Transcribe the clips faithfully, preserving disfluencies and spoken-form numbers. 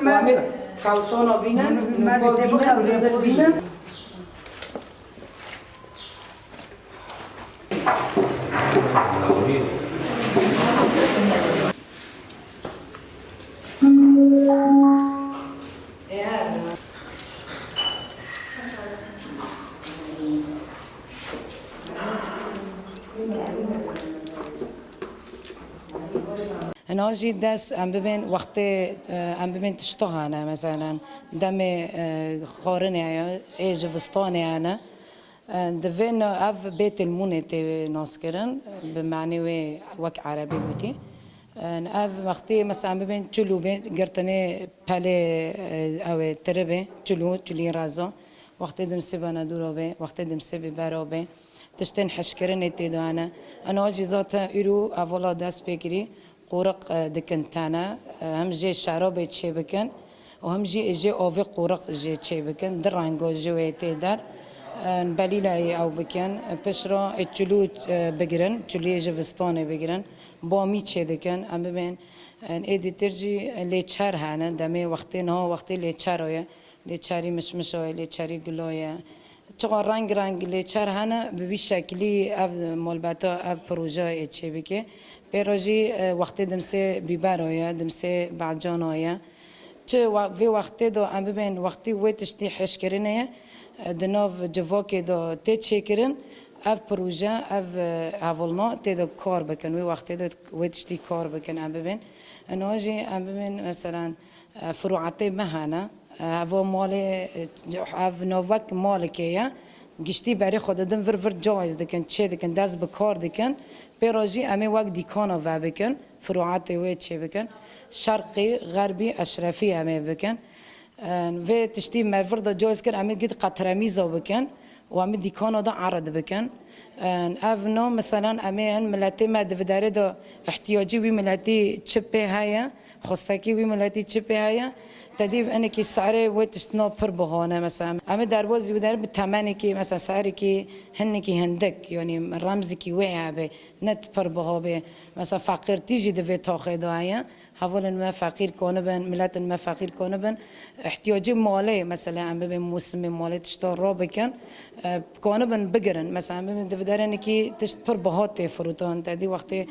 Wamê kalsona bînin, nûko bînin, bizir bînin. Hina jî dest em bibên wextê, e, em bibên tişta hene, meselen, demê, e, xwarinê heye, ê jivistanê hene. E, di vê na-, ev bêtilmûnê tê naskirin, bi manê wê wek erebî gotî. E, ev wextê, mesela, em bibên çilû bê, girtinê pelê, e, ew ê tiribê, çilû, çilî rezo. Wextê dimsê benedûro bê, wextê dimsê bîbero bê. Tiştên hişkirinê tê de hene. Ena jî zaten îro evola dest pê kirî, qoriq, e, dikin tene. E, hem jê şerabê çê bikin û hem jî jê avê qoriq jê çê bikin. Di rengo ji wê tê der. E, belîlayê ew bikin. E, piştre, e, çilû, e, bigirin. Çilûyê jivistanê bigirin. Bamî çê dikin. Em bibên, e, êdîtir jî lêçer hene. Demê wextê niha wextê lêçero ye. Lêçerî mişmişo ye, lêçerî gulo ye. Çiqa reng reng lêçer hene, bi vî şeklî ev malbeta, ev proje ê çêbike. Pê re jî, e, wextê dimsê bîbero ye, dimsê becana ye. Çi we-, vê wextê de em bibên wextî wê tiştî hişkirinê ye, e, di nav civakê de tê çêkirin, ev proje, ev, e, hevalna tê de kar bikin, wê wextê de wê tiştî kar bikin em bibên. Ena jî em bibên, meselen, E, firuatê me hene. E, ev malê, e, ev navek malikê ye. Giştî berê xwe didin vir vir caiz dikin, çê dikin, dest bi kar dikin. Pê re jî em ê wek dîkana ve bikin, firuatê wê çê bikin. Şerqî, xerbî, eşrefî em ê bikin. E, vê tiştî me vir de caiz kir, em ê gid qetremîza bikin. Û em ê dîkana de erid bikin. Ev no, meselen, em ê hin miletê me di viderê de ihtiyacî wî miletî çi pê heye, xwestekî wî miletî çi pê heye, tedî hinekî serê wê tiştino pir bihane, mesela. Em ê derbazî wî der bi temenekî, mesela, serekî hinekî hindik, yanî remzikî wê hebe, ne pir biha bê. Mesela, feqîrtî jî di vê taxê de heye. Hevalên me feqîr konibin, miletên me feqîr konibin. Ihtiyacê malê, mesela, em bibên mûsimê malê tişta rabikin, e, konibin bigirin. Mesela, em bibên di viderenekî tişt pir biha tê firotan. Te dî wextê,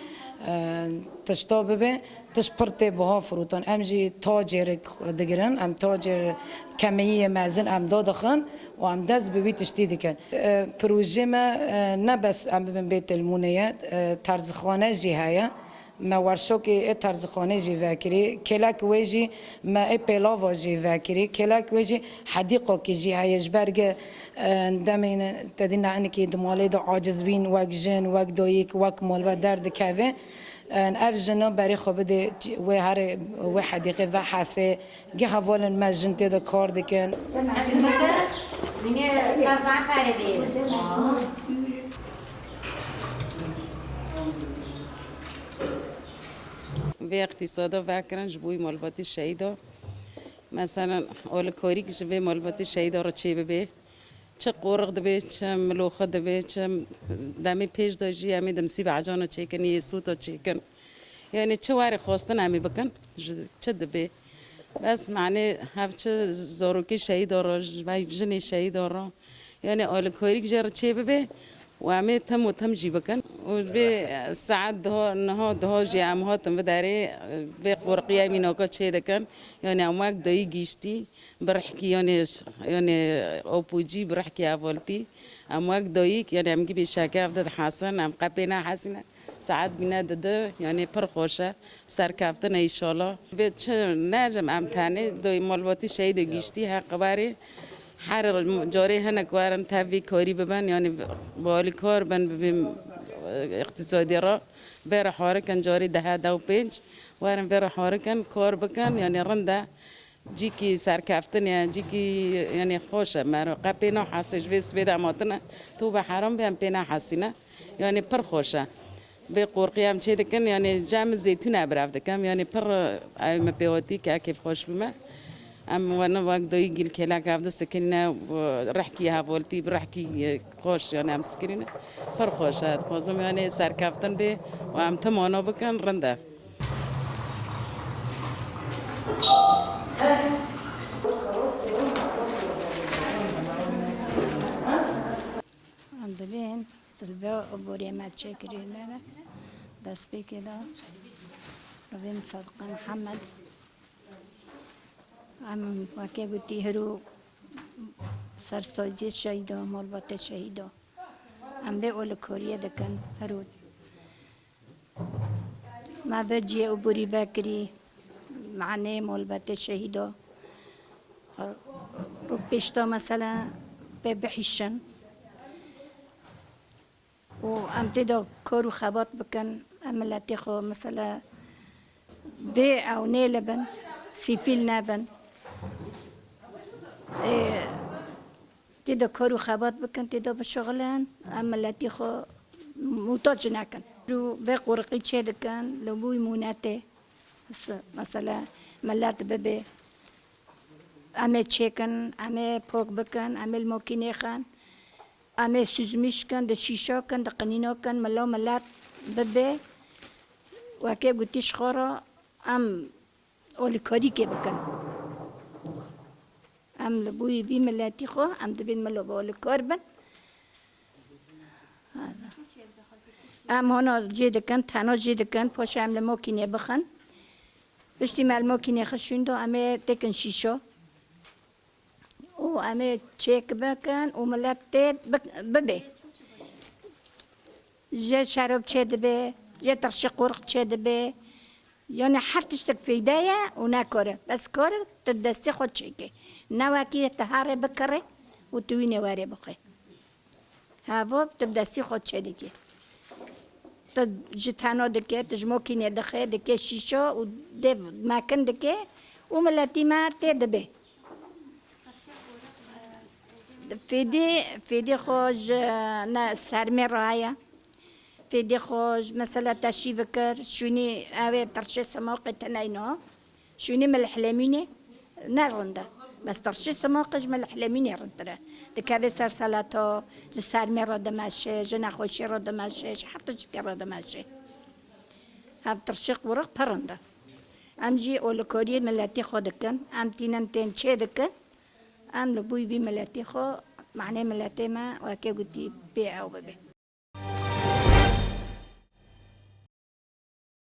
e, tişta bibe, tişt pir tê biha firotan. Em jî tacêrik digirin, em tacêr kemeyiyê mezin em dadixin û em dest bi wî tiştî dikin. E, projê me, e, ne bes em bibin bê tilmûnê ye, e, terzixane jî heye. Me werşokê ê terzixanê jî vekirî. Kêlek wê jî me ê pêlava jî vekirî. Kêlek wê jî hedîqokî jî heye. Ji ber ge, e, demên te dî ne hinkî di malê de aciz bîn, wek jin, wek doyîk, wek malbat derdikeve. E, ev jina berê xwe bidê wê herê, wê hedîqê vehesê. Ge hevalên me jin tê de kar dikin. Vê îqtîsada vekirin ji bo wî malbatî şehîda. Meselen, alîkarîk ji vê malbatî şehîda re çê bibe. Çi qoriq dibe, çi miloxe dibe, çi demê pêş de jî em ê dimsî behcana çêkin, yê sûta çêkin. Yanî çi warê xwestin em ê bikin, ji çi dibe. Bes manê hev çi zarokê şehîda re, ji vay jinê şehîda re. Yanî alîkarîk jê re çê bibe û em ê tim û tim jî bikin. Û vê saet daha, niha daha jî em hatin vê derê, vê qoriqiyê em î naka çê dikin. Yanî em wek dayî giştî, bi rihkî, yanî, yanî opûcî, bi rihkî hevaltî. Em wek dayîk, yanî em gî bê şeke ev de dihesin, em qepê nehesîne. Saet bîne didi, yanî pir xweş e. Serkeftin e înşallah. Vê çi nejim em tenê doy malbatî şehîdê giştî heqi berê. Her carê hinek werin tevî karî bibin, yanî bi alîkar bin, bibin, e, îqtîsadî re. Bê re harikin carî dehe dew pênc. Werin vê re harikin, kar bikin, yanî rind e. Cîkî serkeftin e, cîkî, yanî xweş e. Mero qepê nahesê ji vê sibê de em hatine. Tu be heram bê em pê nehesîne. Yanî pir xweş e. Vê qorqî em çê dikin, yanî cem zeytûn e bir ev dikim. Yanî pir, ew me pê hatî ke kêfxweş bime. Em wene wek doyî gîl kêlek ev disikirîne, rihkî hevoltî, bi rihkî xweş, yani em sikirîne. Pir xweş e. Dixwazim yani serkeftin bê û em tim wano bikin, rind e. Em dibên silve û borê me çêkirî ne destpêkê de. Dibên Sadiqe Mihemed. Em weke gotî hiro sersaziyê şehîda, malbatê şehîda. Em vê alîkariyê dikin hiro. Me vê cihê û borî vekirî, manê malbatê şehîda. Rûpêşta mesela pê bihişin. Û em tê de kar û xebat bikin, em miletê xwe mesela vê ew nêlibin, sîfîl nebin. Ê, tê de kar û xebat bikin, tê de bişixulin, em miletê xwe muhtac nekin. Û vê qoriqî çê dikin, li bûy mûnetê. Mesela milet bibe. Em ê çêkin, em ê pok bikin, em ê li mokî nêxin. Em ê süzmîş kin, di şîşo kin, di qinîno kin, milo milet bibe. Weke gotî ji xwe re em alîkarîkê bikin. Em li bûyî vî miletî xwe, em dibên milo bi alîkar bin. Em hona cê dikin, teno cê dikin, poşa em li mokînê bixin. Piştî me li mokînê xist şûn do, em ê têkin şîşo. Û em ê çêk bikin û milet tê bik-, bibê. Jê şerob çê dibe, jê tirşî qurq çê dibe. Yani her tiştek feyde ye û ne kar e. Bes kar e, tu destê xwe çêke. Ne wekî tu herê bikirê û tu wînê werê bixwe. Havo tu bi destî xwe çê dike. Tu ji teno dike, tu ji mokînê dixe, dike şîşo û dê mekin dike û miletî me tê dibe. Fêdî, fêdî xwe ji ne sermê raye. Fêdî xwe ji mesela te şî vikir, şûnî ew ê tirşê simoqê teneyno. Şûnî milihlemînê ne rind e. Bes tirşî simoqê ji milihlemînê rindtir e. Dikeve ser selato, ji sermê re dimeşe, ji nexweşî re dimeşe, ji her tiştekê re dimeşe. Ev tirşî qûriq pir rind e. Em jî olîkariyê miletî xwe dikin, em tînin tên çê dikin. Em li bûy vî miletî xwe, manê miletê me weke gotî pê ew bibe.